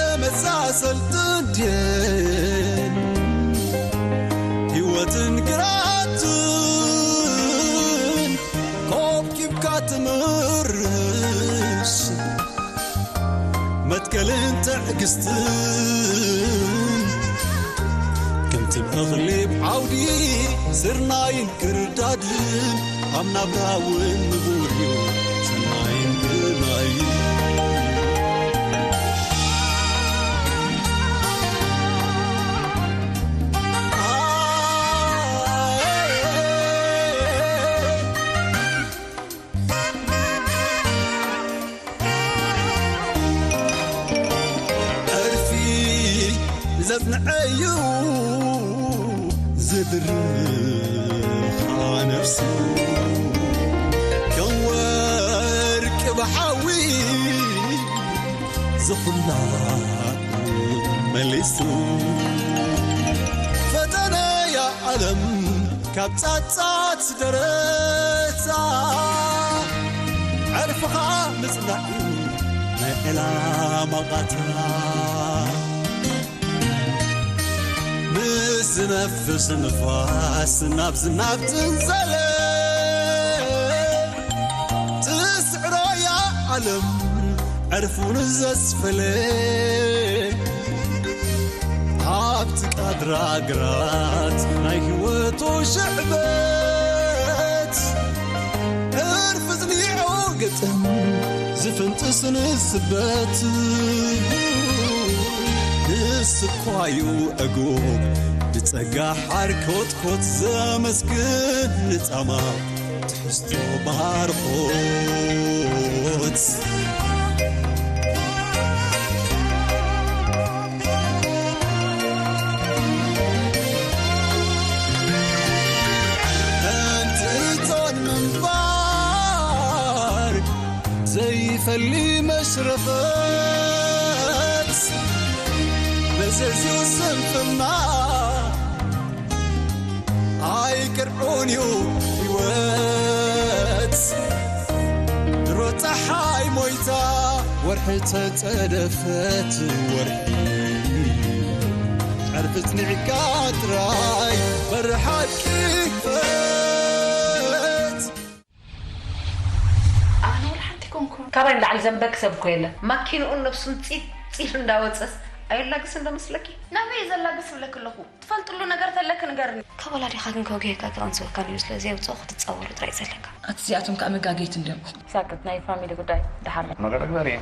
ተመሳሰልትን ድየን ህይወትን ግራትን ኮብኪብካ ትምርሽ መትከልን ትዕግስትን ከምቲ እኽሊ ዓውዲ ስርናይን ክርዳድን ኣብ ናብራ እውን ንቡር እዩ ሰናይን ግርማይን። ዕርፊ ዘጽንዐዩ ዝድርኻ ነፍሱ ከም ወርቂ ብሓዊ ዝኹላ መሊሱ ፈተነያ ዓለም ካብ ጻጻት ደረታ ዕርፍኻ ምጽናዕ እዩ ናይ ዕላማ ቃታ። ምስ ዝነፍስ ንፋስ ናብ ዝናብ ትንዘለ ትስዕሮያ ዓለም ዕርፉን ዘስፈለ ኣብቲ ቃድራ ግራት ናይ ህይወቱ ሽዕበት ዕርፊ ዝኒዖ ግጥም ዝፍንጥስ ንስበት ንስኳዩ ዕጉብ ብጸጋ ሓርኮትኮት ዘመስግን ንጻማ ትሕዝቶ ባርኾት። እንትን ምንባር ዘይፈሊ መሽረፈት መዘዝዩ ስንፍና ኣይቅርዑን እዩ ህይወት ድሮ ፀሓይ ሞይታ ወርሒ ተፀደፈት ወርሒ ዕርፊ ፅኒዕካ ጥራይ በሪ ሓቂ ክፈት። ኣነ ወላ ሓንቲ ኮንኩ። ካባይ ንላዕሊ ዘንበክ ሰብ እኮ የለን። ማኪንኡን ነብሱን ፂት ፂት እንዳወፀስ ኣየላግስን ዶ መስለኪ? ናበይ እየ ዘላግስ እብለኪ ኣለኹ? ትፈልጥሉ ነገር ተለኪ ንገርኒ። ካብ ወላዲኻ ግን ከጉየካ ክቐንስወካ እዩ። ስለዚ ኣውፅኦ ክትፃወሩ ጥራይ እዩ ዘለካ። ኣቲ እዚኣቶም ከዓ መጋገይቲ እንድዮም። ሳክት፣ ናይ ፋሚሊ ጉዳይ ደሓር። መገረግበር እየ።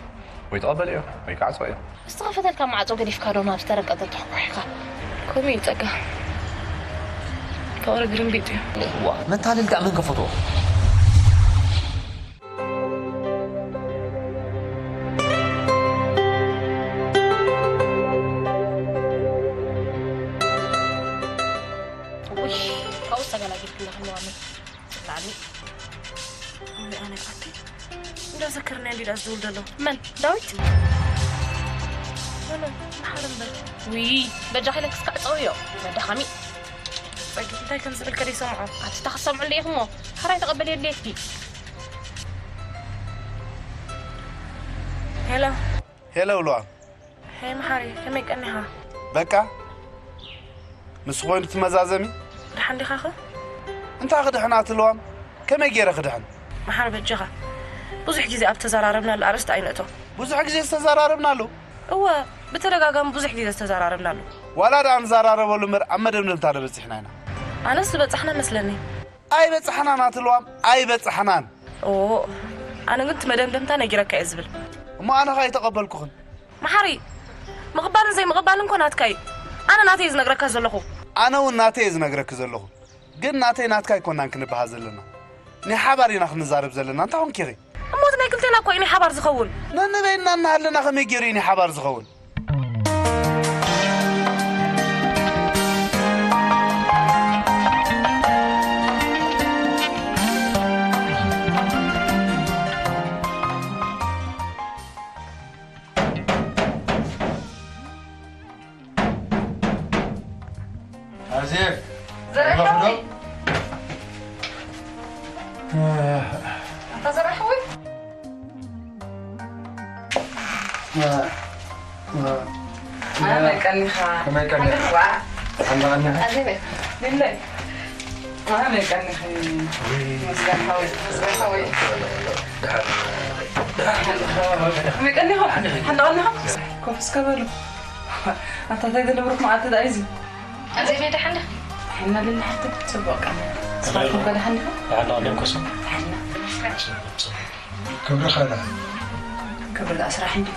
ወይ ተቐበልዮ ወይ ከዓ ኣፅፍዮ። ዝተኸፈተልካ ማዕጾ ገዲፍካ ዶ ናብ ዝተረቀጠ ተኳሒካ? ከምኡ እዩ ጸጋ። ፍቕሪ ግርምቢጥ እዩ። ዋ፣ መታለል ደኣ መን ከፈትዎ? ውይ፣ ካብኡ ተገላጊልክለኺ ምዋኒ። ጽላሚ። ወይ ኣነ ኣቲ። እንዳዘከርና እንዲዳ ዝውል ዘሎ። መን? ዳዊት? ኖ፣ ኖ፣ መሓሪ እምበር። ውይ፣ በጃኺ ኢለክስ ክዕጸው እዮ። መዳኻሚ። ጸጊ፣ እንታይ ከም ዝብል ከደ ይሰምዖ። ኣቲ፣ እንታይ ክትሰምዑ እንደ ኢኹሞ? ሕራይ ተቐበል የድልየኪ። ሄሎ። ሄሎ፣ ብለዋ። ሄይ መሓሪ፣ ከመይ ቀኒኻ? በቃ፣ ምስ ኮይኑ ትመዛዘሚ? ደሓን ዲኻኸ? እንታይ ክድሕን ኣትለዋም? ከመይ ገይረ ክድሕን? መሓሪ በጃኻ፣ ብዙሕ ግዜ ኣብ ተዘራረብናሉ ኣርእስቲ ኣይንእቶ። ብዙሕ ግዜ ዝተዘራረብናሉ? እወ፣ ብተደጋጋሚ ብዙሕ ግዜ ዝተዘራረብናሉ። ዋላ ደኣ ንዘራረበሉ እምበር ኣብ መደምደምታ ዶ በጺሕና ኢና? ኣነስ ዝበጻሕና መስለኒ። ኣይበጻሕናን ኣትለዋም፣ ኣይበጻሕናን። ኦ፣ ኣነ ግን እቲ መደምደምታ ነጊረካ እየ ዝብል። እሞ ኣነ ኸኣ ኣይተቐበልኩኽን። መሓሪ፣ ምቕባልን ዘይምቕባልን እኮ ናትካ እዩ። ኣነ ናተይ እየ ዝነግረካ ዘለኹ። ኣነ እውን ናተይ እየ ዝነግረኪ ዘለኹ። ግን ናተይ ናትካ ኣይኮናን ክንበሃል ዘለና። ናይ ሓባር ኢና ክንዛረብ ዘለና። እንታይ ኾንኪ ኢኺ? እሞ እቲ ናይ ክልቴና እኮ እዩ ናይ ሓባር ዝኸውን። ነንበይና እናሃለና ከመይ ገይሩ እዩ ናይ ሓባር ዝኸውን? ኣዜብ፣ ዘርኣይ ሓወይ። ኣታ ዘርኣይ ሓወይ። ኣመቀኒኻ። ከመይ ቀኒኻ? ዋ። ሓንዳ ቀኒኻ? ኣዜበ። ሊለይ። ኣመቀኒኻ። መስገን ሓወይ፣ መስገን ሓወይ። ከመይ ቀኒኻ? ሓንዳ ቀኒኻ? ኮፍ እስከ በሉ። ኣታ እንታይ ዘለብሩክ መዓልቲ ደኣ እዩ እዚ? ኣዜበ ደሓን ዲኻ? ጥዕና ልልና ሓፍቲ፣ ጽቡቕ ቀን። ስራሕኩም ከ ደሓን ዲኹም? ደሓን ዶ ደምከሱ? ደሓን ኢና። ክብሪ ኸላ። ክብሪ ደኣ ስራሕ እንዲ።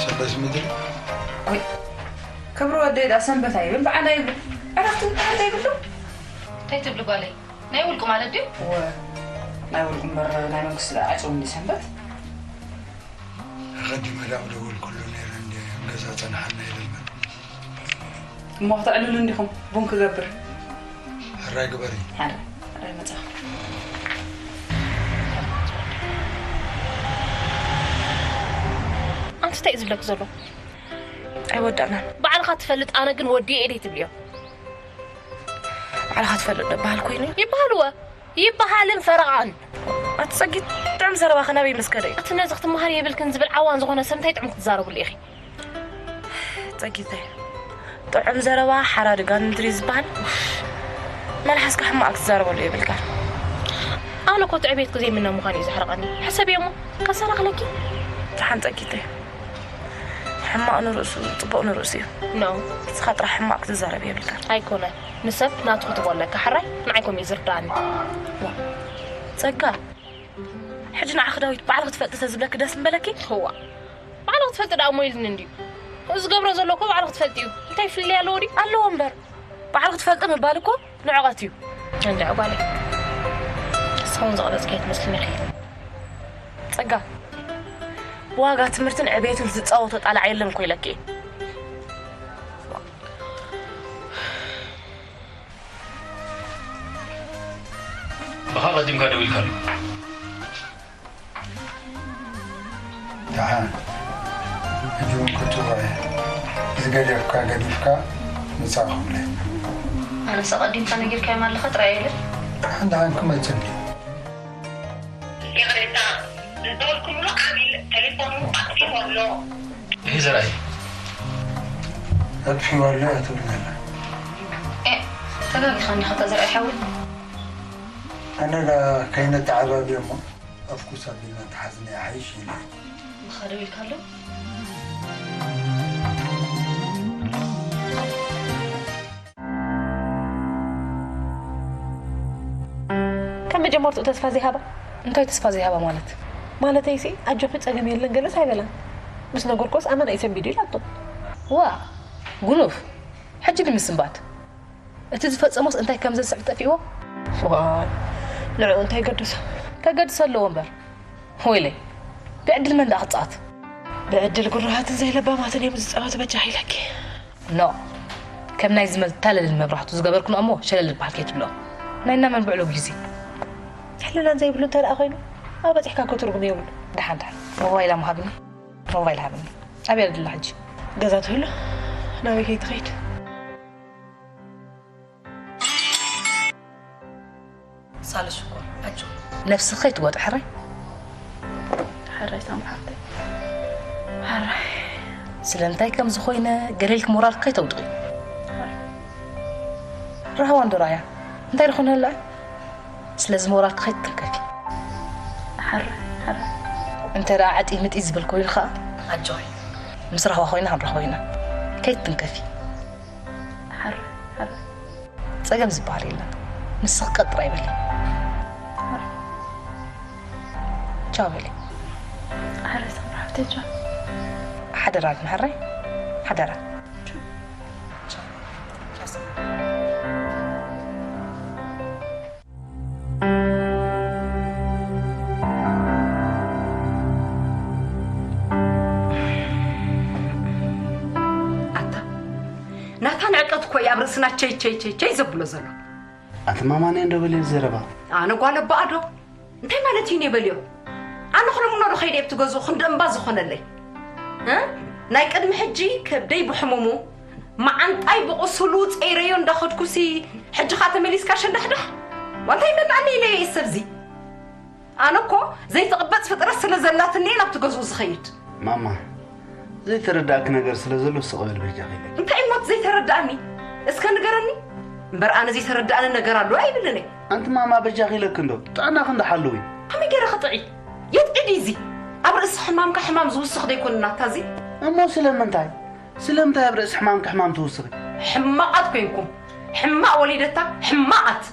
ሰንበት ምድሪ። ኦይ፣ ክብሪ ወደይ ደኣ ሰንበት ኣይብል፣ በዓል ኣይብል። ዕረፍቲ እንታይ ይብሉ? እንታይ ትብሊ ጓለይ? ናይ ውልቁ ማለት ድዩ? እወ፣ ናይ ውልቁ እምበር ናይ መንግስቲ ደኣ ዓጽው እንዲ ሰንበት። ኣቐዲመ ደኣ ደወልኩሉ ነይረ እንዲ ገዛ ጸንሓልና ኢለ እምበር። እሞ ክተዕልሉ እንዲኹም ቡን ክገብር። ሕራይ ግበሪ። ሓደ፣ ሕራይ መጻኹ። ኣንቲ እንታይ እዩ ዝብለኪ ዘሎ? ኣይወዳእናን። ባዕልኻ ትፈልጥ፣ ኣነ ግን ወዲየ ኢለ ትብልዮ። ባዕልኻ ትፈልጥ ደበሃል ኮይኑ እዩ። ይበሃል እወ። ይበሃልን ፈረቓን። ኣቲ ጸጊት፣ ጥዑም ዘረባኺ ናበይ ምስ ከደ እዩ? ኣቲ ነዚ ክትመሃር የብልክን ዝብል ዓዋን ዝኾነ ሰብ እንታይ ጥዑም ክትዛረብሉ ኢኺ? ጸጊተይ፣ ጥዑም ዘረባ ሓራ ድጋን እንድሪ ዝበሃል፣ መልሓስካ ሕማቕ ክትዛረበሉ የብልካን። ኣነ እኮ እቲ ዕቤትኪ ዘይምነ ምዃኑ እዩ ዘሕርቐኒ። ሕሰብዮ እሞ፣ ከሰናኽለኪ። ደሓን ጸጊተይ፣ ሕማቕ ንርእሱ፣ ጽቡቕ ንርእሱ እዩ። ኖ። ንስኻ ጥራሕ ሕማቕ ክትዛረብ የብልካን። ኣይኮነን። ንሰብ ናቱ ክትቦ ኣለካ፣ ሕራይ ንዓይ ኮም እዩ ዝርዳእኒ። ዋ፣ ጸጋ፣ ሕጂ ንዓኺ ዳዊት ባዕልኺ ትፈልጢ ተዝብለኪ ደስ ምበለኪ? እዋ፣ ባዕልኺ ትፈልጢ ደኣ እሞ ኢልኒ እንድዩ። እዚ ዝገብሮ ዘሎ እኮ ባዕልኺ ትፈልጢ እዩ። እንታይ ፍልልይ ኣለዎ ድዩ? ኣለዎ እምበር፣ ባዕልኺ ትፈልጢ ምባል እኮ ንዕቐት እዩ። እንድዒ ጓለይ፣ ንስኺ እውን ዝቐበጽኪ ኣይትመስልን ኢኺ። ጸጋ፣ ብዋጋ ትምህርትን ዕቤትን ዝጻወቶ ጣልዓ የለን እኮ ኢለኪ እየ። ብኻ ቀዲምካ ደው ኢልካሉ። ደሓን፣ ሕጂ እውን ክጽውዖ እየ። ዝገደፍካ ገዲፍካ ምጻእ ክብለኒ። ኣነስ ኣቐዲምካ ነጊርካዮም ኣለኻ ጥራይ ኣይለ። ደሓን፣ ደሓን ክመጽእ እንድዩ። ይቕሬታ፣ ዝደወልኩምሉ ዓሚል ቴሌፎኑ ኣጥፊኡ ኣሎ። ይሄ ዘርኣይ። ኣጥፊኡ ኣሎ እያ ትብል ዘላ። ኤ፣ ተጋጊኻ እንዲኻ እታ ዘርኣይ ሓወይ። ኣነ ደኣ ከይነተዓባብዮ እሞ ኣፍኩስ ኣቢልና እንተሓዝና ይሓይሽ ኢለ። ብኻ ደው ኢልካ ኣሎ? ካብ መጀመርትኡ ተስፋ ዘይሃባ። እንታይ ተስፋ ዘይሃባ ማለት? ማለተይሲ፣ ኣጆኺ ጸገም የለን ገለስ ኣይበላን። ምስ ነገርኩስ ኣመና እዩ ሰንቢዱ ኢላቶ። ዋ፣ ጉኑፍ። ሕጂ ድዩ ምስንባት? እቲ ዝፈጸሞስ እንታይ ከም ዘስዕብ ጠፊእዎ? ዋይ፣ ንዕኡ እንታይ ገድሶ? ከገድሶ ኣለዎ እምበር። ወይለይ፣ ብዕድል መን ደኣ ክጻወት? ብዕድል ግሩሃትን ዘይለባማትን እዮም ዝጻወቱ በጃኺ ኢለኪ። ኖ፣ ከም ናይዚ መታለልን መብራህቱ ዝገበርኩን እሞ ሸለል ዝበሃል ከይትብሎ። ናይ እናመን ብዕሉግ እዩ እዚ? ሕልናን ዘይብሉ እንተ ደኣ ኮይኑ፣ ኣብ በጺሕካ እኮ ትርጉም የብሉ። ደሓን፣ ደሓን። ሞባይል ኣሞ ሃብኒ። ሞባይል ሃብኒ። ኣበይ ኣላ ሕጂ? ገዛ ትህሉ? ናበይ ከይትኸይድ? ሳለ ሽኮር፣ ኣጆ። ነብስኺ ከይትጎድኢ ሕራይ። ሕራይ ሳምሪ ሓፍተይ። ሕራይ። ስለምንታይ ከምዚ ኮይነ ገለ ኢልኪ ሞራልኪ ከይተውድቒ። ራህዋ እንዶ ራያ፣ እንታይ ደኾነ ኣላ? ስለዚ ሞራልኪ ከይትትንከፊ። ሕራይ፣ ሕራይ። እንተ ደኣ ዕጢ ምጢ ዝብል ኮይኑ ኸኣ ኣጆኺ። ምስ ራህዋ ኮይና ክንረኽቦ ኢና። ከይትትንከፊ። ሓር፣ ሓር። ጸገም ዝበሃል የለን። ንስኺ ቀጥ ጥራይ በሊ። ሓር። ቻው በሊ። ሓር፣ ሓፍተይ፣ ቻው። ሓደራ ግን፣ ሓራይ? ሓደራ። ቻው። ቻው። ቻው። ኣታ፣ ናታ ንዕቀት እኮ እዩ ኣብ ርእስና ቸይ፣ ቸይ፣ ቸይ፣ ቸይ ዘብሎ ዘሎ። ኣቲ ማማ፣ ናይ እንዶ በልዮ ዘረባ። ኣነ ጓል ኣቦኣ ዶ? እንታይ ማለት እዩ ናይ በልዮ? ኣነ ክልምኖ ዶ ከይደ ኣብቲ ገዝኡ ክንዲ እምባ ዝኾነለይ? እ? ናይ ቅድሚ ሕጂ ከብደይ ብሕሙሙ መዓንጣይ ብቑስሉ ጸይረዮ እንዳኸድኩሲ፣ ሕጂ ኸኣ ተመሊስካ ሸንዳሕዳሕ? ዋንታይ መናእኒ ኢለ እየ ሰብዚ? ኣነ እኮ ዘይትቕበጽ ፍጥረት ስለ ዘላትኒ እየ ናብቲ ገዝኡ ዝኸይድ። ማማ፣ ዘይተረዳእኪ ነገር ስለ ዘሎ ስቕ በል በጃኺ ኢለኪ። እንታይ እሞ እቲ ዘይተረዳእኒ? እስከ ንገረኒ። እምበር ኣነ ዘይተረዳእኒ ነገር ኣሎ ኣይብልን እየ። ኣንቲ ማማ በጃኺ ኢለኪ እንዶ፣ ጥዕናኺ እንዶ ሓልዊ። ከመይ ገይረ ክጥዒ? የጥዒ ድዩ እዚ? ኣብ ርእሲ ሕማምካ ሕማም ዝውስኽ ዶ ኣይኮነን ኣታ እዚ? እሞ ስለምንታይ? ስለምንታይ ኣብ ርእሲ ሕማምኪ ሕማም ትውስኺ? ሕማቓት ኮይንኩም። ሕማቕ ወሊደታ፣ ሕማቓት።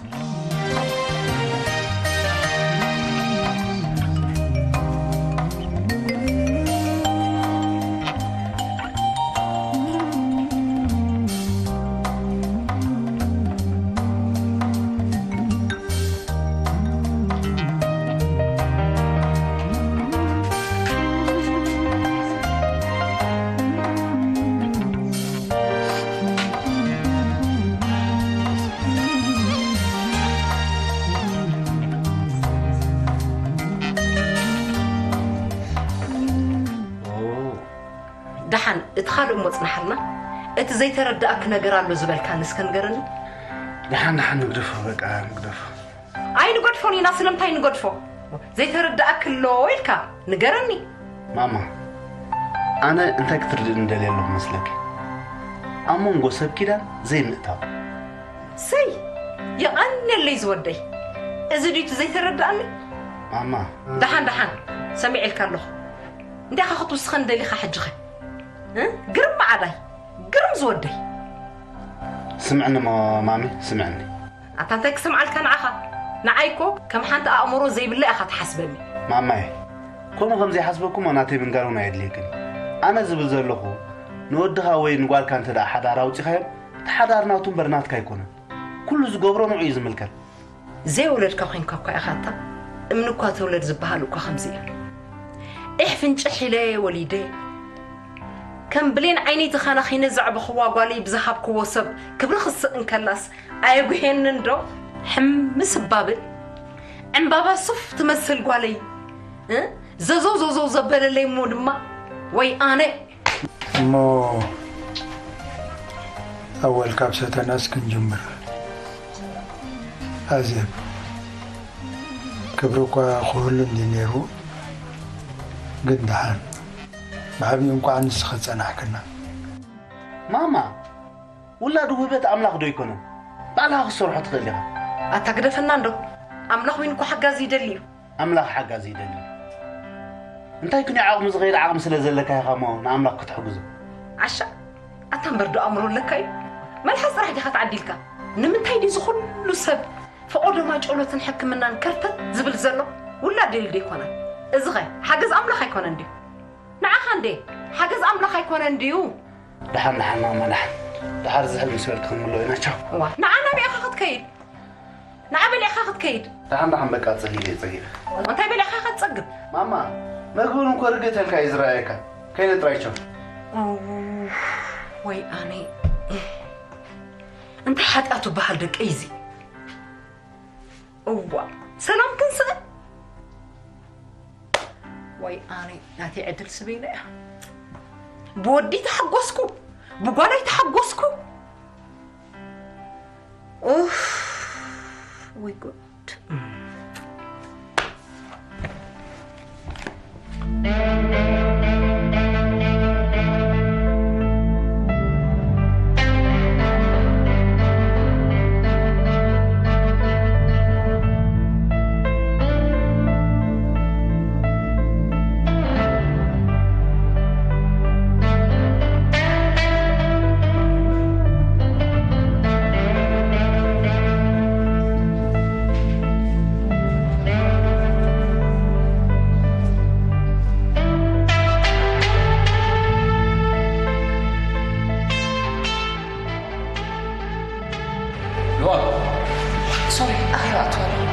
ደሓን፣ እቲ ካልእ እሞ ጽንሓልና። እቲ ዘይተረዳእኪ ነገር ኣሎ ዝበልካኒ እስከ ንገረኒ። ደሓን፣ ደሓን፣ ንግደፎ፣ በቃ፣ ንግደፎ። ኣይንገድፎን ኢና፣ ስለምንታይ ንገድፎ? ዘይተረዳእኪ ኣሎ ኢልካ ንገረኒ። ማማ፣ ኣነ እንታይ ክትርድእኒ ደልየ ኣለኹ መስለኪ? ኣብ መንጎ ሰብ ኪዳን ዘይምእታው። ሰይ፣ የቐንየለይ ዝወደይ። እዚ ድዩ እቲ ዘይተረዳእኒ? ማማ። ደሓን፣ ደሓን፣ ሰሚዐልካ ኣለኹ። እንዲኻ ክትውስኸኒ ደሊኻ ሕጂኸ? እ? ግርም መዓዳይ፣ ግርም ዝወደይ። ስምዕኒ ሞ-፣ ማሚ፣ ስምዕኒ። ኣታ እንታይ ክሰምዓልካ ንዓኻ? ንዓይ እኮ ከም ሓንቲ ኣእምሮ ዘይብላ ኢኻ ትሓስበኒ። ማማይ፣ ከምኡ ከም ዘይሓስበኩሞ ናተይ ምንጋር እውን ኣየድልየክን። ኣነ ዝብል ዘለኹ፣ ንወድኻ ወይ ንጓልካ እንተ ደኣ ሓዳር ኣውጺኻዮም፣ እቲ ሓዳር ናቱ እምበር ናትካ ኣይኮነን። ኩሉ ዝገብሮ ንዑ እዩ ዝምልከት። ዘይወለድካ ኮይንካ እኳ ኢኻ ኣታ፣ እምኒ እኳ ተውለድ ዝበሃል እኳ ከምዚ እዩ። ዒሕ ፍንጭሕ ኢለ ወሊደ። ከም ብሌን ዓይነይ ተኻናኺነ ዘዕበኽዋ ጓለይ ብዝሃብክዎ ሰብ ክብሪ ክስእ እንከላስ ኣየጉህየንን ዶ? ሕምስ እባ ብል። ዕምባባ ሱፍ ትመስል ጓለይ፣ እ? ዘዘው ዘዘው ዘበለለይ እሞ ድማ ወይ ኣነ። እሞ ኣወል ካብ ሰተናስ ክንጅምር። ኣዜብ፣ ክብሪ እኳ ክህሉ እንዲ ነይሩ፣ ግን ደሓን ብዓብዩ እንኳዕ ንስኺ ጸናሕክና። ማማ፣ ውላድ ውህበት ኣምላኽ ዶ ኣይኮነን? ባዕልኻ ክትሰርሖ ትኽእል ኢኻ። ኣታ ግደፈና እንዶ። ኣምላኽ እውን እኮ ሓጋዚ ይደሊ እዩ። ኣምላኽ ሓጋዚ ይደሊ። እንታይ ክንዮ ዓቕሚ ዝኸይድ ዓቕሚ ስለ ዘለካ ኢኻ እሞ ንኣምላኽ ክትሕግዞ? ዓሻ፣ ኣታ እምበር ዶ ኣእምሮ ኣለካ እዩ? መልሓስ ጥራሕ ዲኻ ተዓዲልካ? ንምንታይ ድዩ እዚ ኩሉ ሰብ ፈቖዶ ማጨሎትን ሕክምናን ከርተት ዝብል ዘሎ? ውላድ ደልዩ ዶ ኣይኮነን? እዚኸ ሓገዝ ኣምላኽ ኣይኮነን ድዩ? ንዓኻ እንዴ ሓገዝ ኣምላኽ ኣይኮነን ድዩ? ደሓን፣ ደሓን ማማ፣ ደሓን። ደሓር ዝሕል ምስ በልኪ ክንምልኦ ኢና። ቻው። እዋ፣ ንዓ ናበይ ኢኻ ክትከይድ? ንዓ በሊዕካ ክትከይድ? ደሓን፣ ደሓን፣ በቃ ጸጊበ፣ ጸጊበ። እንታይ በሊዕካ ኢኻ ትጸግብ? ማማ፣ መግቢ እውን እኮ ርግእ ተልካ እዩ ዝረኣየካ። ከይደ ጥራይ ቻው። ኡፍ፣ ወይ ኣነ። እንታይ ሓጢኣቱ በሃል ደቀይ እዚ? እዋ፣ ሰላም ክንስእ? ወይ ኣነ ናተይ ዕድል ስበይና እያ። ብወዲ ተሓጎስኩ፣ ብጓላይ ተሓጎስኩ። ኡፍ፣ ወይ ጉድ። ሉዋል። ሶሪ፣ ኣኼባ ኣትዋ ኣለኹ።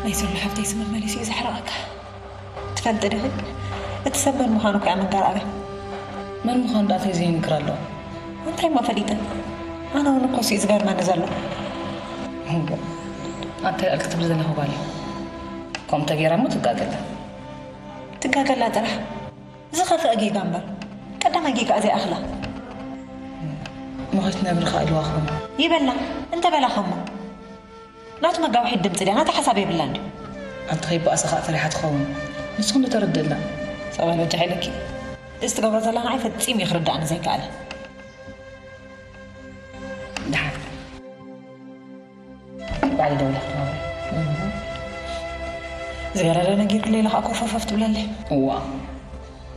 ናይ ዘሎ ሓፍተይ ስም መመሊሱ እዩ ዘሕርቐካ። ትፈልጢ ዲኺ? እቲ ሰብ መን ምዃኑ እኮ እያ ምንጋር ኣበይ። መን ምዃኑ ደኣ እንታይ ዘይንግር ኣለዎ? እንታይ እሞ ፈሊጠ? ኣነ እውን እኮ እሱ እዩ ዝገርመኒ ዘሎ። እምበር ኣታ ይኣል ክትብል ዘለኻ ጓል እዩ። ከምኡ ተገይራ እሞ ትጋገላ። ትጋገላ ጥራሕ። ዝኸፍአ ጌጋ እምበር ቀዳማይ ጌጋ ዘይኣኽላ። እሞ ከይትነግሪ ከኣ ኢልዋ ኸውን። ይበላ እንተ በላ ኸሞ ናቱ መጋውሒት ድምፂ ድያ ናታ ሓሳብ የብላን ድዩ? ኣንቲ ከይበኣሰ ከኣ ፈሪሓ ትኸውን። ንስኹም ዶ ተረድእላ? ሰብኣይ በጃ ኢለኪ። እዚ ትገብሮ ዘላ ንዓይ ፈጺሙ እዩ ክርድኣኒ ዘይከኣለ። ደሓን ባዕሊ ደውለ ክትነግሮ። ዝገረደ ነጊርክለይ ኢለ ከዓ ኮፈፈፍ ትብለለይ። እዋ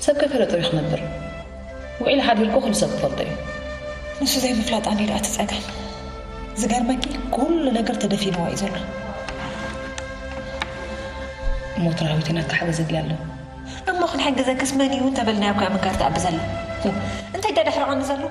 ሰብ ከይፈለጦ እዩ ክነብር። ውዒሉ ሓዲርኮ ኩሉ ሰብ ክፈልጦ እዩ። ንሱ ዘይምፍላጥ ኣንዲ ደኣ እቲ ጸገም። ዝገርመኪ ኩሉ ነገር ተደፊንዋ እዩ ዘሎ። ሞት ራዊት ናትካ ሓገዝ ኣድልያ ኣሎ። እሞ ክንሕግዘክስ መን እዩ እንተበልናዮ እኮ እያ ምንጋር ትኣቢ ዘላ። እንታይ ደደሕርቐኒ ዘሎ?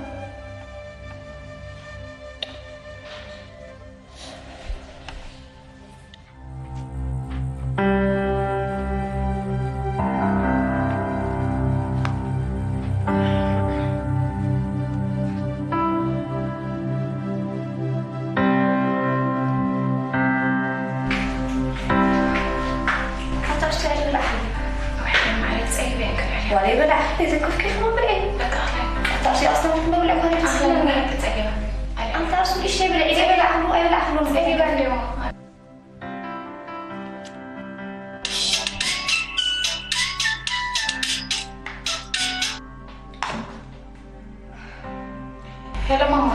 ሄሎ ማማ።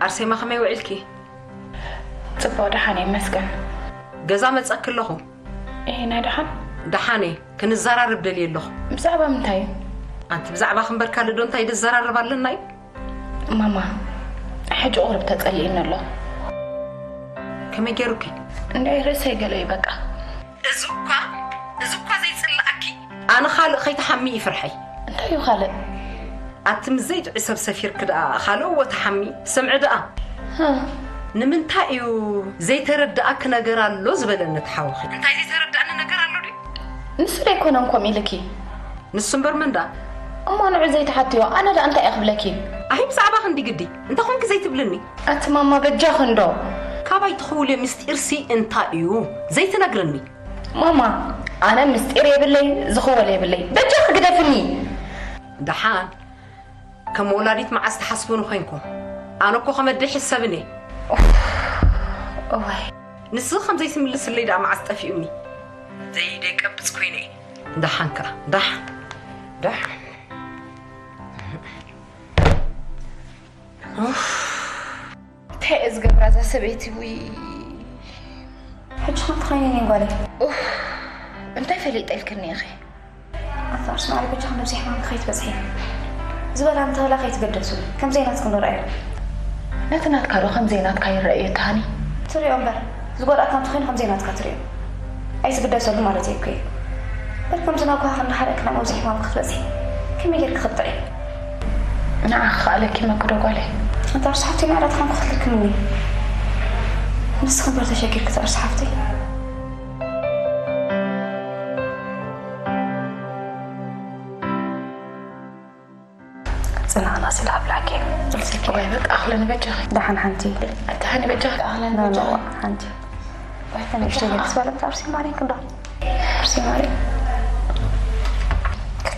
ኣርሴማ ከመይ ውዒልኪ? ጽቡቕ ደሓን እየ ይመስገን። ገዛ መጸኪ ኣለኹ። እይ ናይ ደሓን? ደሓን እየ። ክንዘራረብ ደልየ ኣለኹ። ብዛዕባ ምንታይ እዩ? ኣንቲ ብዛዕባ ክንበር ካልእ ዶ እንታይ ደዘራረብ ኣለና እዩ? ማማ ሕጂ ቁሩብ ተጸሊእኒ ኣሎ። ከመይ ገይሩኪ? እንድዒ ርእሰይ ገለ እዩ በቃ። እዚ እኳ እዚ እኳ ዘይጽልኣኪ ኣነ ካልእ ከይትሓሚ እዩ ፍርሐይ። እንታይ እዩ ካልእ? ኣቲ ምስ ዘይጥዑይ ሰብ ሰፊርኪ ደኣ ካልእ እዎ ትሓሚ ትሰምዒ ደኣ። ንምንታይ እዩ ዘይተረድኣኪ ነገር ኣሎ ዝበለኒ እቲ ሓውኺ እንታይ ዘይተረድኣኒ ነገር ኣሎ ድዩ? ንሱ ደይኮነን ከምኡ ኢልኪ። ንሱ እምበር መን ደኣ? እሞ ንዑ ዘይትሓትዮ ኣነ ደኣ እንታይ እየ ክብለኪ? ኣይ ብዛዕባ ክንዲ ግዲ እንተ ኾንኪ ዘይትብልኒ። ኣቲ ማማ በጃኺ እንዶ። ካባይ ትኽውልዮ ምስጢርሲ እንታይ እዩ ዘይትነግርኒ? ማማ ኣነ ምስጢር የብለይ ዝኽወል የብለይ በጃኺ ግደፍኒ። ደሓን ከም ወላዲት መዓስ ትሓስቡኒ ኮይንኩም? ኣነ እኮ ከመድሕ ሰብን እየ። እዋይ ንስኺ ከም ዘይትምልስለይ ደኣ መዓስ ጠፊኡኒ? ዘይደይ ቀብጽ ኮይነ እየ። ደሓን ከኣ ደሓን ደሓን። እንታይ እየ ዝገብራ እዛ ሰበይቲ ውይ። ሕጂ ከምቲ ኮይነ እኔ ጓለይ። ኡፍ እንታይ ፈሊጠ ኢልክኒ ኢኺ? ኣንታ ኣርሲ ማዕረ በጃ ክንደዚ ሕማምኪ ከይትበፅሒ ዝበላ እንተበላ ከይትገደሱ ከም ዘይናትኩም ዶ ረኣዮ? ነቲ ናትካ ዶ ከም ዘይናትካ ይረኣዮ እቲ ሃኒ? ትሪኦ እምበር ዝጎድኣካ እንተኾይኑ ከም ዘይናትካ ትሪኦ ኣይትግደሰሉ ማለት እየ እኮ። በል ከምዚ ናጉሃ ክንዲ ሓደ ክና ኣብዚ ሕማም ክትበፅሒ ከመይ ጌርኪ ክትጥዒ? ንዓኺ ከኣ ለኪመኪ ዶ ጓለይ? ኣንታ ኣርሲ ሓፍተይ ማዕረ ተኾንኩ ክትልክምኒ ንስኺ እምበር ተሸጊርኪ እዛ ኣርሲ ሓፍተይ። ጽናዕና ስለ ኣብላኪ። ወይ በቃ ኣኽለ ንበጃኺ። ደሓን ሓንቲ። ኣታ ንበጃኺ ኣኽለ ንበጃኺ። ሓንቲ። ንእሽተይ ገለ ዝበለ ኣርሲ ማርያም ክንዶ? ኣርሲ ማርያም።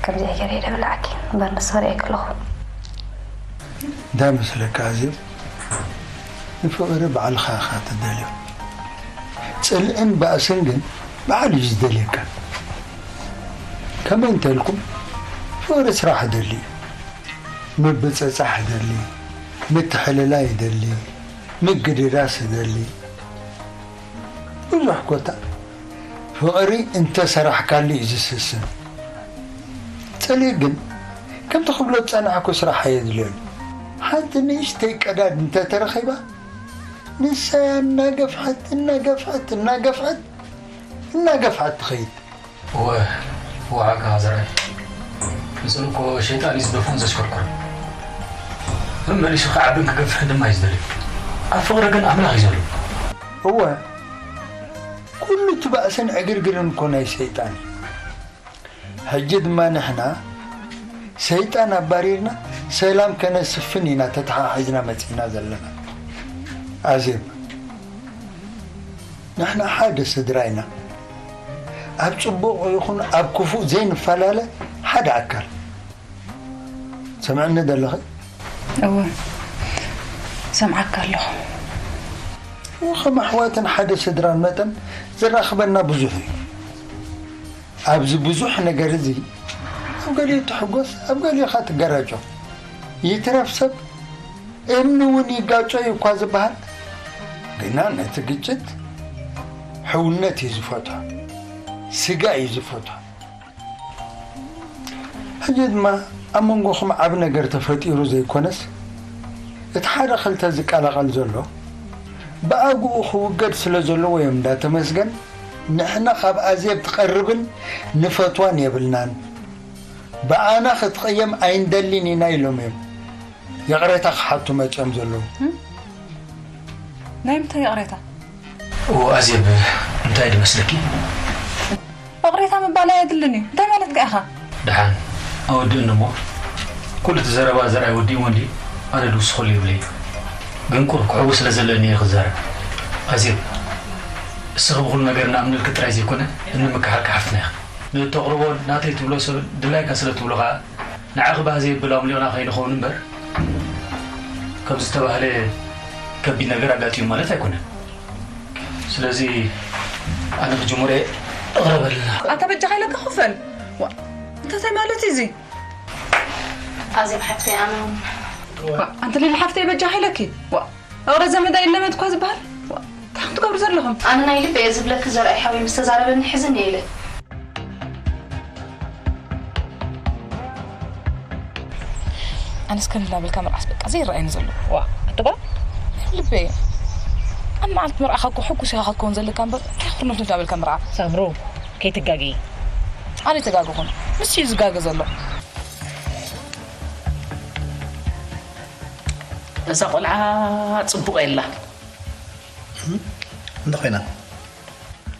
ከምዚ ገይረ ደብላዕኪ እምበር ንስኺ ርእየ ከለኹ። እንታይ መስለካ ኣዜብ? ንፍቕሪ ባዕልኻ ኢኻ ትደልዮ። ጽልእን ባእስን ግን ባዕሉ እዩ ዝደልየካ። ከመይ እንተልኩም ፍቕሪ ስራሕ ይደሊ እዩ። ምብጽጻሕ ይደሊ፣ ምትሕልላይ ይደሊ፣ ምግድዳስ ይደሊ። ብዙሕ ኮታ ፍቕሪ እንተሰራሕካሉ እዩ ዝስስን። ጽልኢ ግን ከምቲ ክብሎ ዝጸናሕኩ ስራሕ ኣየድልዮን። ሓንቲ ንእሽተይ ቀዳድ እንተተረኺባ ንሳ እያ እናገፍሐት እናገፍሐት እናገፍሐት እናገፍሐት ትኸይድ። እወ፣ ዋዕካ ዘርኣይ። ንጽል እኮ ሸይጣን እዩ ዝደፍኦን ዘሽከርክሮን። መመሊሱ ክዓብን ክገፍሕን ድማ እዩ ዝደሊ። ኣብ ፍቕሪ ግን ኣምላኽ እዩ ዘሎ። እወ፣ ኩሉ እቲ ባእስን ዕግርግርን እኮ ናይ ሰይጣን እዩ። ሕጂ ድማ ንሕና ሰይጣን ኣባሪርና ሰላም ከነስፍን ኢና ተተሓሒዝና መጺእና ዘለና። ኣዜብ፣ ንሕና ሓደ ስድራ ኢና። ኣብ ጽቡቕ ይኹን ኣብ ክፉእ ዘይንፈላለ ሓደ ኣካል። ሰምዕኒ ዘለኺ? እወ፣ ሰምዓካ ኣለኹ። እወ፣ ከም ኣሕዋትን ሓደ ስድራን መጠን ዘራኽበና ብዙሕ እዩ። ኣብዚ ብዙሕ ነገር እዚ ኣብ ገሊኡ ትሕጎስ፣ ኣብ ገሊኡ ኸኣ ትገራጮ። ይትረፍ ሰብ እምኒ እውን ይጋጮ እዩ እኳ ዝበሃል፣ ግና ነቲ ግጭት ሕውነት እዩ ዝፈትሖ፣ ስጋ እዩ ዝፈትሖ። ሕጂ ድማ ኣብ መንጎኹም ዓቢ ነገር ተፈጢሩ ዘይኮነስ፣ እቲ ሓደ ክልተ ዝቀላቐል ዘሎ ብኣግኡ ክውገድ ስለ ዘለዎ እዮም እንዳ ተመስገን፣ ንሕና ካብ ኣዜብ ትቐርብን ንፈትዋን የብልናን። ብኣና ክትቕየም ኣይንደልን ኢና ኢሎም እዮም ይቕሬታ ክሓቱ መጺኦም ዘለዉ። እም? ናይ ምንታይ ይቕሬታ? እዎ፣ ኣዜብ፣ እንታይ ድመስለኪ? ይቕሬታ ምባል ኣየድልን እዩ። እንታይ ማለትካ ኢኻ? ደሓን፣ ኣወድእኒ እሞ፣ ኩሉ እቲ ዘረባ ዘርኣይ ወዲእዎ እንድዩ፣ ኣነ ድውስኸሉ የብለይ። ግን ቁሩብ ክሕጎስ ስለ ዘለኒ እየ ክዛረብ። ኣዜብ፣ እስኺ ብኹሉ ነገር ንኣምነልኪ ጥራይ ዘይኮነ፣ እንምክሓልኪ ሓፍትና ኢኺ። ንእተቕርቦ ናተይ ትብሎ ሰብ ድላይካ ስለ ትብሎ ኸኣ፣ ንዓኺ ባህ ዘየብል ኣምሊቕና ከይንኸውን እምበር፣ ከም ዝተባህለ ከቢድ ነገር ኣጋጢሙ ማለት ኣይኮነን። ስለዚ ኣነ ክጅምሮ እየ፣ እቕረበልና። ኣታ በጃኻ ኢለካ ክፈል። ዋ፣ እንታይ ማለት እዩ እዚ? ኣዜብ ሓፍተይ፣ ኣነ እውን። ዋ፣ ኣንቲ ሊሊ ሓፍተይ በጃኻ ኢለኪ። ዋ፣ እቕረ ዘመድ ኣይለመድ እኳ ዝበሃል። ዋ፣ እንታይ ኢኹም ትገብሩ ዘለኹም? ኣነ ናይ ልቢ እየ ዝብለኪ፣ ዘርኣይ ሓወይ ምስ ተዛረበኒ ሕዝን እየ ኢለ። ኣነስ ከም እናበልካ ምርዓስ በቃ ዘይረኣየኒ ዘሎ። ዋ፣ ኣቲ ጓል? ልበይ። ኣብ መዓልቲ መርዓኻ እኮ ሕጉስ ኢኻ ክትከውን ዘለካ እምበር፣ እንታይ ኩርንፍንፍ እናበልካ ምርዓ? ሳምሩ፣ ከይትጋገዪ። ኣነ ኣይተጋገኹን። ንሱ እዩ ዝጋገ ዘሎ። እዛ ቆልዓ ጽቡቕ የላ። እንታይ ኮይና?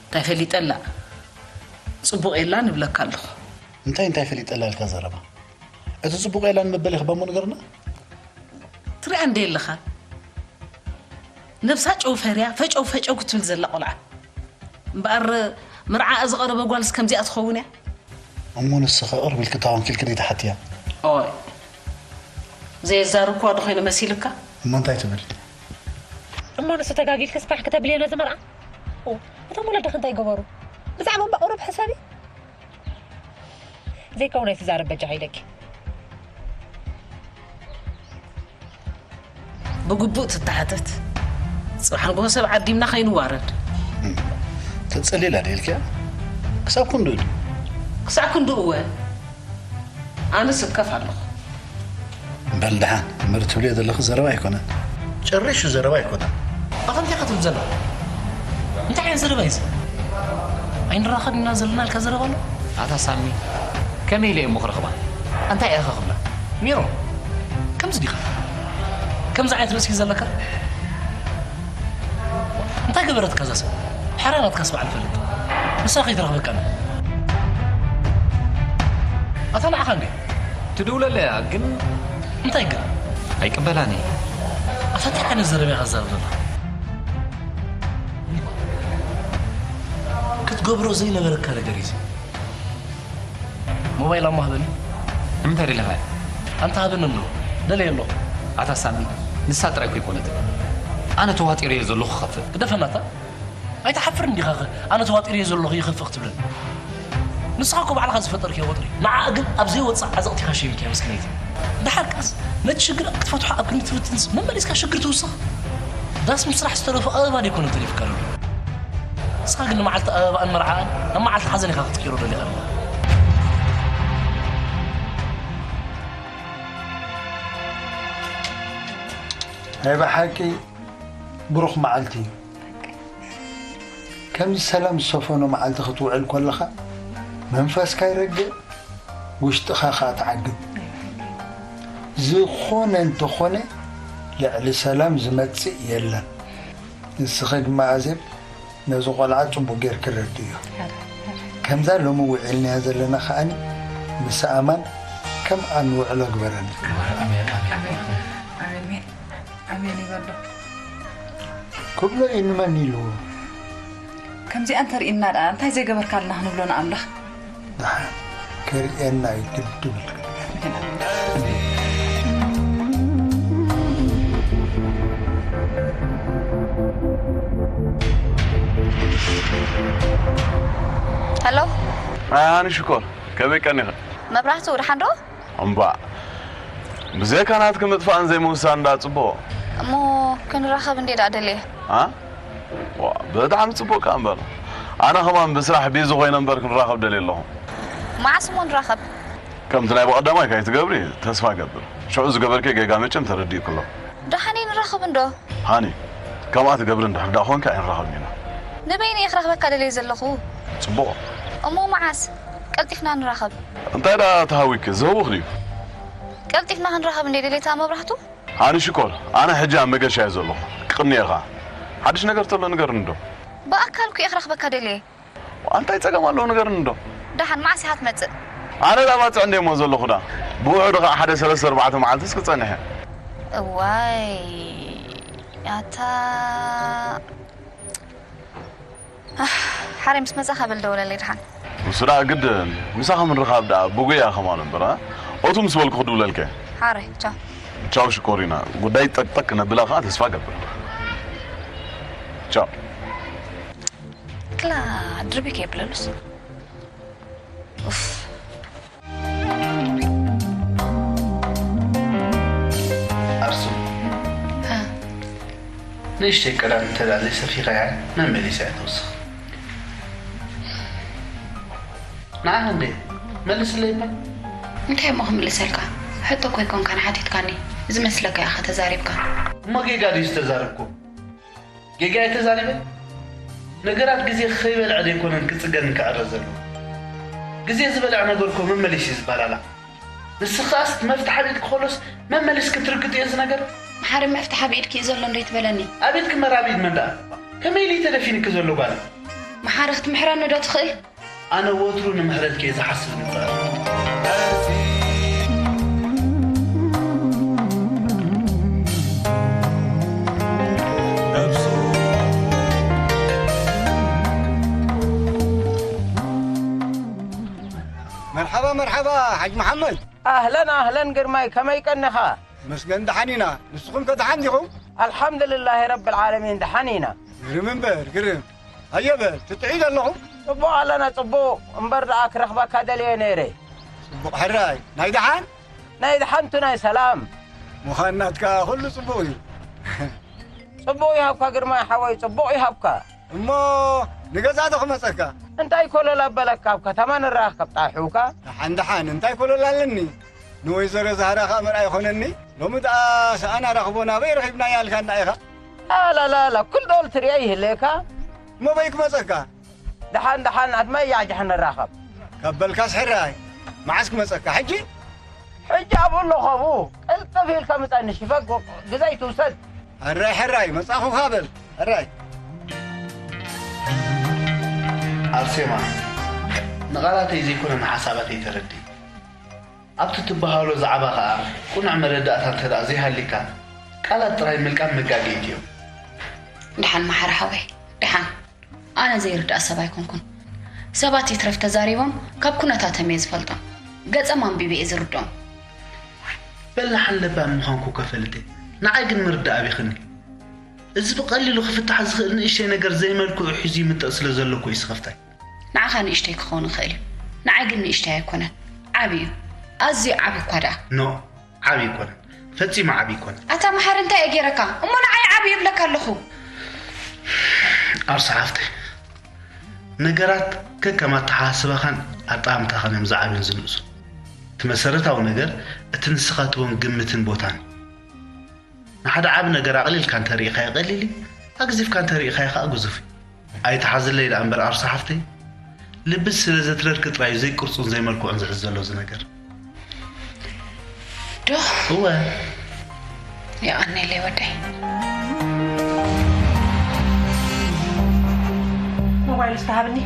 እንታይ ፈሊጠላ? ጽቡቕ የላ ንብለካ ኣለኹ። እንታይ እንታይ ፈሊጠላ ኢልካ ዘረባ? እቲ ጽቡቕ የላ ንምበል ኢኻ ባሞ ንገርና። ትሪኣ እንደ ኣለኻ። ነብሳ ጨው ፈርያ፣ ፈጨው ፈጨው ክትብል ዘላ ቆልዓ። እምበኣር፣ መርዓኣ ዝቐረበ ጓልስ ከምዚኣ ትኸውን እያ? እሞ ንስኺ ቅርብ ኢልኪ ተኾንኪ ኢልኪ ደይትሓትያ? ኦይ። ዘየዛረብክዋ ዶ ኮይነ መሲልካ? እሞ እንታይ ትብል? እሞ ንሱ ተጋጊልክስ ፋሕ ክተብልዮ ነዚ መርዓ? ኦ፣ እቶም ወለድኺ እንታይ ገበሩ? ብዛዕባ እባ ቁሩብ ሕሰቢ። ዘይከውን ኣይትዛረብ በጃኺ ኢለኪ። ብግቡእ ትተሓተት። ጽባሕ ንግሆ ሰብ ዓዲምና ከይንዋረድ። ተጸሊላ ድየ ኢልኪያ? ክሳብ ክንድኡ ድዩ? ክሳብ ክንድኡ እወ። ኣነ ስከፍ ኣለኹ። በል ደሓን፣ እምበር ትብልዮ ዘለኺ ዘረባ ኣይኮነን። ጭርሹ ዘረባ ኣይኮነን። ኣታ እንታይ ኢኻ ትብል ዘለኻ? እንታይ ዓይነት ዘረባ እዩ እዚ? ኣይንራኸብን ኢና ዘለና ኢልካ ዘረባ ኣሎ? ኣታ ሳሚ፣ ከመይ ኢለ እየ እሞ ክረኽባ? እንታይ ኢኻ ክብላ? ሜሮን፣ ከምዚ ዲኻ? ከምዚ ዓይነት ርእሲ እዩ ዘለካ? እንታይ ገበረትካ እዛ ሰብ? ሓራ ናትካስ በዓል ፈልጥ። ንሳ ከይትረኽበካ እምበር። ኣታ ንዓኻ እንዴ? ትድውለለይ እያ፣ ግን እንታይ ግን? ኣይቅበላን እየ። ኣታ እንታይ ዓይነት ዘረባ ኢኻ ትዛረብ ዘለኻ? ክትገብሮ ዘይነበረካ ነገር እዩ እዚ። ሞባይል ኣሞ ሃበኒ። ንምንታይ ደሊኻ? ኣንታ ሃበኒ ኣሎ። ደለየ ኣሎ። ኣታ ሳሚ፣ ንሳ ጥራይ እኮ ኣይኮነትን። ኣነ ተዋጢረዮ ዘለኹ ክኸፍእ። ግደፈናታ። ኣይትሓፍርን ዲኻኸ? ኣነ ተዋጢረዮ ዘለኹ ይኸፍእ ክትብለኒ። ንስኻ እኮ ባዕልኻ ዝፈጠርክዮ ወጥሪ። ንዓኣ ግን ኣብ ዘይወጽእ ዓዘቕቲ ኢኻ ሸይምክያ መስኪነይቲ። ደሓር ከኣስ ነቲ ሽግር ክትፈትሖ ኣብ ክንዲ ትፍትንስ መመሊስካ ሽግር ትውስኽ። ዳስ ምስራሕ ዝተረፈ ኣበባ ደይኮነን ተሪፉካ ዘሎ። ንስኻ ግን ንመዓልቲ ኣበባኣን መርዓኣን ናብ መዓልቲ ሓዘን ኢኻ ክትቅይሮ ደሊኻ ኣለኻ። ናይ ብሓቂ ብሩኽ መዓልቲ እዩ። ከምዚ ሰላም ዝሰፈኖ መዓልቲ ክትውዕል ከለኻ መንፈስካ ይረግእ፣ ውሽጥኻ ኸኣ ትዓግብ። ዝኾነ እንተኾነ ልዕሊ ሰላም ዝመጽእ የለን። ንስኺ ድማ ኣዜብ ነዚ ቆልዓ ጽቡቕ ጌርኪ ረድእዮ። ከምዛ ሎሚ ውዒልናያ ዘለና ከኣኒ ምስ ኣማን ከምኣ ንውዕሎ ግበረኒ። ኣሜን ይበሎ። ክብሎ እዩ ንመን ኢልዎ? ከምዚኣ እንተርኢና ደኣ እንታይ ዘይገበርካልና ክንብሎ ንኣምላኽ። ደሓን ክርእየና እዩ ግድብል። ሄሎ ኣይ ሃኒ ሽኮር ከመይ ቀኒኺ? መብራህቱ ደሓን ዶ? እምባእ ብዘይካ ናትኪ ምጥፋእን ዘይምውሳን እንዳ ጽቡቕ። እሞ ክንራኸብ እንዴ ደኣ ደልየ። ኣ ዋ ብጣዕሚ ጽቡቕ ከኣ እምበር ኣነ ኸማን ብስራሕ ቢዚ ኮይነ እምበር ክንራኸብ ደልየ ኣለኹ። መዓስ እሞ ንራኸብ? ከምቲ ናይ ብቐዳማይ ካይትገብሪ ተስፋ ገብር። ሽዑ ዝገበርኪ ጌጋ መቸም ተረዲእኩ ኣሎ። ደሓን ንራኸብ እንዶ። ሃኒ ከምኣ ትገብሪ እንድሕር ደኣ ኾንኪ ኣይንራኸብን ኢና። ንበይነይ እየ ክረኽበካ ደልየ ዘለኹ። ጽቡቕ። እሞ መዓስ? ቀልጢፍና ንራኸብ። እንታይ ደኣ ተሃዊኪ ዝህውኽ ድዩ? ቀልጢፍና ክንራኸብ እንዴ ደልየታ መብራህቱ? ሃኒ ሽኮር ኣነ ሕጂ ኣብ መገሻ እየ ዘለኹ። ክቕንየኻ ሓድሽ ነገር ተሎ ንገርኒ ዶ? ብኣካል እኮ እየ ክረኽበካ ደልየ። እንታይ ጸገም ኣለዎ ንገርኒ ዶ? ደሓን መዓስ ኢኻ ትመጽእ? ኣነ ዳ ባጽዕ እንደ እሞ ዘለኹ ዳ ብውሕዱ ኸዓ ሓደ ሰለስተ ኣርባዕተ መዓልትስ ክጸንሕ እየ። እዋይ ኣታ ኣህ፣ ሓረይ ምስ መጻኻ በል ደውለለይ ደሓን። ንሱ ደኣ ግድን ምሳኻ ምርኻብ ደኣ ብጉያ ከማን እምበር ኣ? ኦቱ ምስ በልኩ ክድውለልከ። ሓረይ ቻው። ቻው ሽኮሪና ጉዳይ ጠቅጠቅ ነብላ ኸዓ ተስፋ ገብር። ቻው። ክላ ድርቢ ከየብለሉስ ኡፍ። ኣርሱ ንእሽተይ ቀዳም እንተ ደኣ ዘይሰፊኻያ መመሊሳ እያ ትውስኽ። ንዓኻ እንዴ መልስለይ እባ። እንታይ እሞ ክምልሰልካ? ሕቶ እኮ ኣይኮንካን ሓቲትካኒ። ዝመስለካ ኢኻ ተዛሪብካ። እሞ ጌጋ ድዩ ዝተዛረብኩ? ጌጋ እየ ተዛሪበ? ነገራት ግዜ ከይበልዐ ደይኮነን ክጽገንን ክዕረ ዘለዎ። ግዜ ዝበልዐ ነገር እኮ መመሊስ እዩ ዝበላላዕ። ንስኻስ መፍትሕ ኣብ ኢድኪ ከሎስ መመሊስ ክትርግጥ እየ እዚ ነገር? መሓሪ መፍትሕ ኣብ ኢድኪ እዩ ዘሎ እንዶ ኣይትበለኒ። ኣብ ኢድኪ እምበር ኣብ ኢድ መን ደኣ? ከመይ ኢሉ እዩ ተደፊንኪ ዘሎ ጓለይ? መሓሪ ክትምሕረኒ ዶ ትኽእል? ኣነ ወትሩ ንምሕረትኪ እየ ዝሓስብ ንጽር። መርሓባ መርሓባ ሓጅ መሓመድ። ኣህለን ኣህለን ግርማይ ከመይ ቀኒኻ? መስገን ደሓን ኢና። ንስኹም ከ ደሓን ዲኹም? ኣልሓምዱልላሂ ረብል ዓለሚን ደሓን ኢና። ግርም እምበር ግርም። ኣየ በል ትጥዕዩ ዘለኹም? ጽቡቕ ኣለና ጽቡቕ እምበር ደኣ ክረኽበካ ደልየ ነይረ። ጽቡቕ ሕራይ። ናይ ደሓን? ናይ ደሓንቱ ናይ ሰላም። ምዃን ናትካ ኩሉ ጽቡቕ እዩ። ጽቡቕ ይሃብካ ግርማይ ሓወይ ጽቡቕ ይሃብካ። እሞ ንገዛ ዶ ክመጸካ? እንታይ ኮለል ኣበለካ ኣብ ከተማ ንራኸብ ጣሒውካ? ደሓን ደሓን እንታይ ኮለል ኣለኒ? ንወይዘሮ ዛህራ ከኣ መርኣይ ኾነኒ። ሎሚ ደኣ ሰኣን ኣራኽቦ ናበይ ረኺብናያ ኣልካና ኢኻ? ላላላላ ኩል ዶል ትሪኦ ይህልየካ። እሞ በይ ክመጸካ? ደሓን ደሓን ኣድማይ ያዕጃሕ ንራኸብ። ካብ በልካስ ሕራይ መዓስ ክመጸካ ሕጂ? ሕጂ ኣብኡ ኣለኹ ኣብኡ ቅልጥፍ ኢልካ ምጻኒ ሽፈግ ግዜ ኣይትውሰድ። ሕራይ ሕራይ መጻኹኻ በል ሕራይ። ኣርሴማ ንቓላተይ ዘይኮነ ንሓሳባተይ ተረዲ። ኣብቲ ትበሃሎ ዛዕባ ኸኣ ቅኑዕ መረዳእታ እንተ ደኣ ዘይሃልይካ ቃላት ጥራይ ምልቃም መጋገይት እዮም። ደሓን መሓሪ ሓወይ ደሓን። ኣነ ዘይርዳእ ሰብ ኣይኮንኩን። ሰባት ይትረፍ ተዛሪቦም ካብ ኩነታቶም እየ ዝፈልጦም። ገጸም ኣንቢበ እየ ዝርድኦም። በላሕን ለባም ምዃንኩ እኮ ፈልጥ እየ። ንዓይ ግን ምርዳእ ኣቢኽኒ። እዚ ብቐሊሉ ክፍታሕ ዝኽእል ንእሽተይ ነገር ዘይመልክዑ ሒዙ ይምጠጥ ስለ ዘሎ እኮ እዩ ስኽፍታይ። ንዓኻ ንእሽተይ ክኸውን ይኽእል እዩ። ንዓይ ግን ንእሽተይ ኣይኮነን። ዓቢ እዩ። ኣዝዩ ዓቢ እኳ ደኣ። ኖእ። ዓቢ ኣይኮነን። ፈጺሙ ዓቢ ኣይኮነን። ኣታ መሓሪ እንታይ እየ ገይረካ እሞ ንዓይ ዓቢ ይብለካ ኣለኹ። ኣርሳ ሓፍተይ፣ ነገራት ከከም ኣተሓሳስባኻን ኣጠማምታኻን እዮም ዝዓብዩን ዝንእሱን። እቲ መሰረታዊ ነገር እቲ ንስኻ ትህቦን ግምትን ቦታን እዩ። ንሓደ ዓቢ ነገር ኣቕሊልካ እንተ ርኢኻዮ ቀሊል እዩ፣ ኣግዚፍካ እንተ ርኢኻዮ ኸኣ ግዙፍ እዩ። ኣይትሓዝለይ ደኣ እምበር ኣርሳ ሓፍተይ፣ ልቢ ስለ ዘትረርኪ ጥራይ እዩ ዘይቅርጹን ዘይመልክዑን ዝሕዝ ዘሎ እዚ ነገር። ዶ? እወ። የቐንየለይ ወደይ። ሞባይል እስቲ ሃብኒ።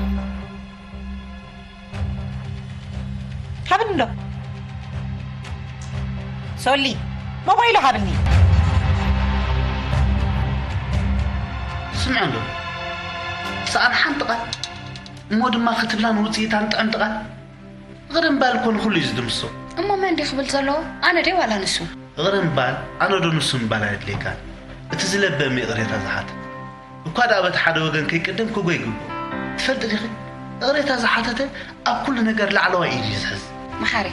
ሃብኒ እንዶ። ሶሊ፣ ሞባይሉ ሃብኒ። ስምዐ እንዶ። ሰኣን ሓንቲ ቃል፣ እሞ ድማ ክትብላን ውጽኢታን ጥዕምቲ ቃል። እቕረ እምባል እኮ ንኹሉ እዩ ዝድምስሶ። እሞ መን ድዩ ክብል ዘለዎ? ኣነ ድየ ዋላ ንሱ? እቕረ እምባል ኣነ ዶ ንሱ ምባል ኣየድልየካን። እቲ ዝለበም ይቕሬታ ዝሓትት። እኳ ደኣ በቲ ሓደ ወገን ከይቅደም ክጎይ ይግብኦ። ትፈልጢ ዲኺ? እቕሬታ ዝሓተተ ኣብ ኩሉ ነገር ላዕለዋይ ኢድ እዩ ዝሕዝ። መሓሪ፣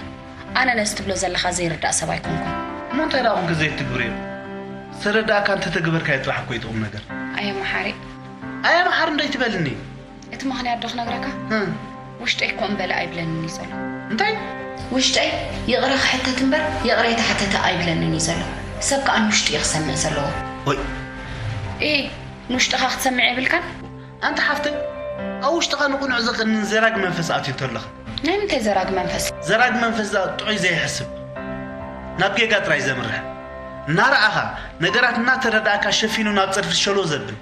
ኣነ ነዚ ትብሎ ዘለኻ ዘይርዳእ ሰብ ኣይኮንኩን። እሞ እንታይ ደኣ ኮንኪ ዘይትግብርዮ? ዝተረዳእካ እንተተገበርካዮ ጥራሕ እኮ እዩ እቲ ቁምነገር። ኣየ መሓሪ። ኣየ መሓሪ እንዶ ኣይትበልኒ። እቲ ምኽንያት ዶ ክነግረካ? እም። ውሽጠይ እኮ እምበለ ኣይብለንን እዩ ዘሎ። እንታይ? ውሽጠይ ይቕረ ክሕተት እምበር ይቕሬታ ሕተተ ኣይብለንን እዩ ዘሎ። ሰብ ከኣ ንውሽጡ እዩ ክሰምዕ ዘለዎ። ወይ። ኤ ንውሽጥኻ ክትሰምዕ የብልካን? ኣንቲ ሓፍተይ፣ ኣብ ውሽጥኻ ንቕኑዕ ዘቐንን ዘራጊ መንፈስ ኣትዩ እንተሎ ኸ? ናይ ምንታይ ዘራጊ መንፈስ? ዘራጊ መንፈስ ደኣ ጥዑይ ዘይሕስብ፣ ናብ ጌጋ ጥራይ ዘምርሕ፣ እናረኣኻ ነገራት እናተረዳእካ ሸፊኑ ናብ ጸድፊ ሸሎ ዘብል።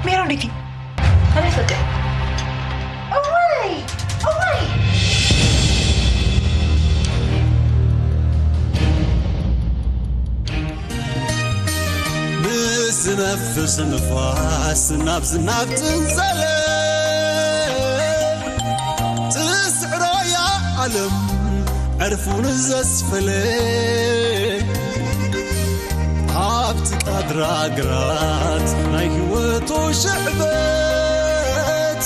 ሜሮን ዲቲ ከመይ ፈጢሩ? እዋይ እዋይ ብዝነፍስ ንፋስ ናብ ዝናብ ትንዘለ ትስዕሮ እያ ዓለም ዕርፉን ዘስፈለ ኣብቲ ቃድራ ግራት ናይ ህይወቱ ሽዕበት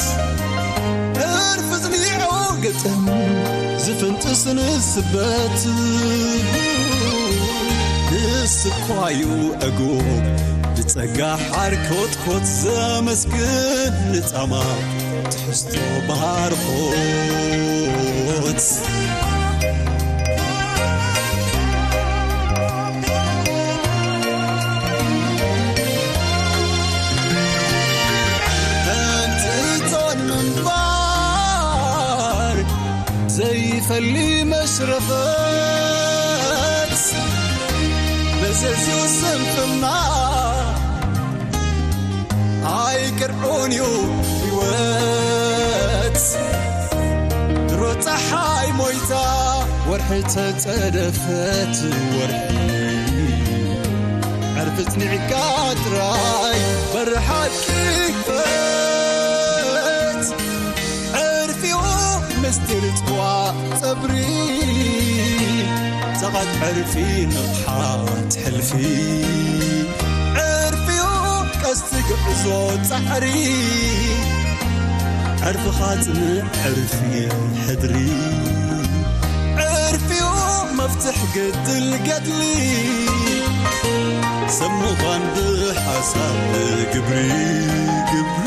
ዕርፊ ዝኒዖ ግጥም ዝፍንጥስ ንስበት ንስኳዩ ዕጉብ ብጸጋ ሓር ኮትኮት ዘመስግን ንጻማ ትሕዝቶ ባርኾት ሕንጥጦን ምንባር ዘይፈሊ መሽረፈት መዘዝኡ ስንፍና ኣይቅርዑን እዩ ህይወት ድሮ ፀሓይ ሞይታ ወርሒ ተፀደፈት ወርሒ ዕርፊ ፅኒዕካ ጥራይ በሪ ሓቂ ክፈት ዕርፊኡ ምስጢር ፅዋእ ፀብሪ ፀቐት ዕርፊ ንቕሓት ሕልፊ ዕርፊኡ ቀስቲ ግዕዞ ፃዕሪ ዕርፍኻ ፅንዕ ዕርፊ ሕድሪ ዕርፊኡ መፍትሕ ገድል ገድሊ ሰብ ምዃን ብሓሳብ ግብሪ ግብሪ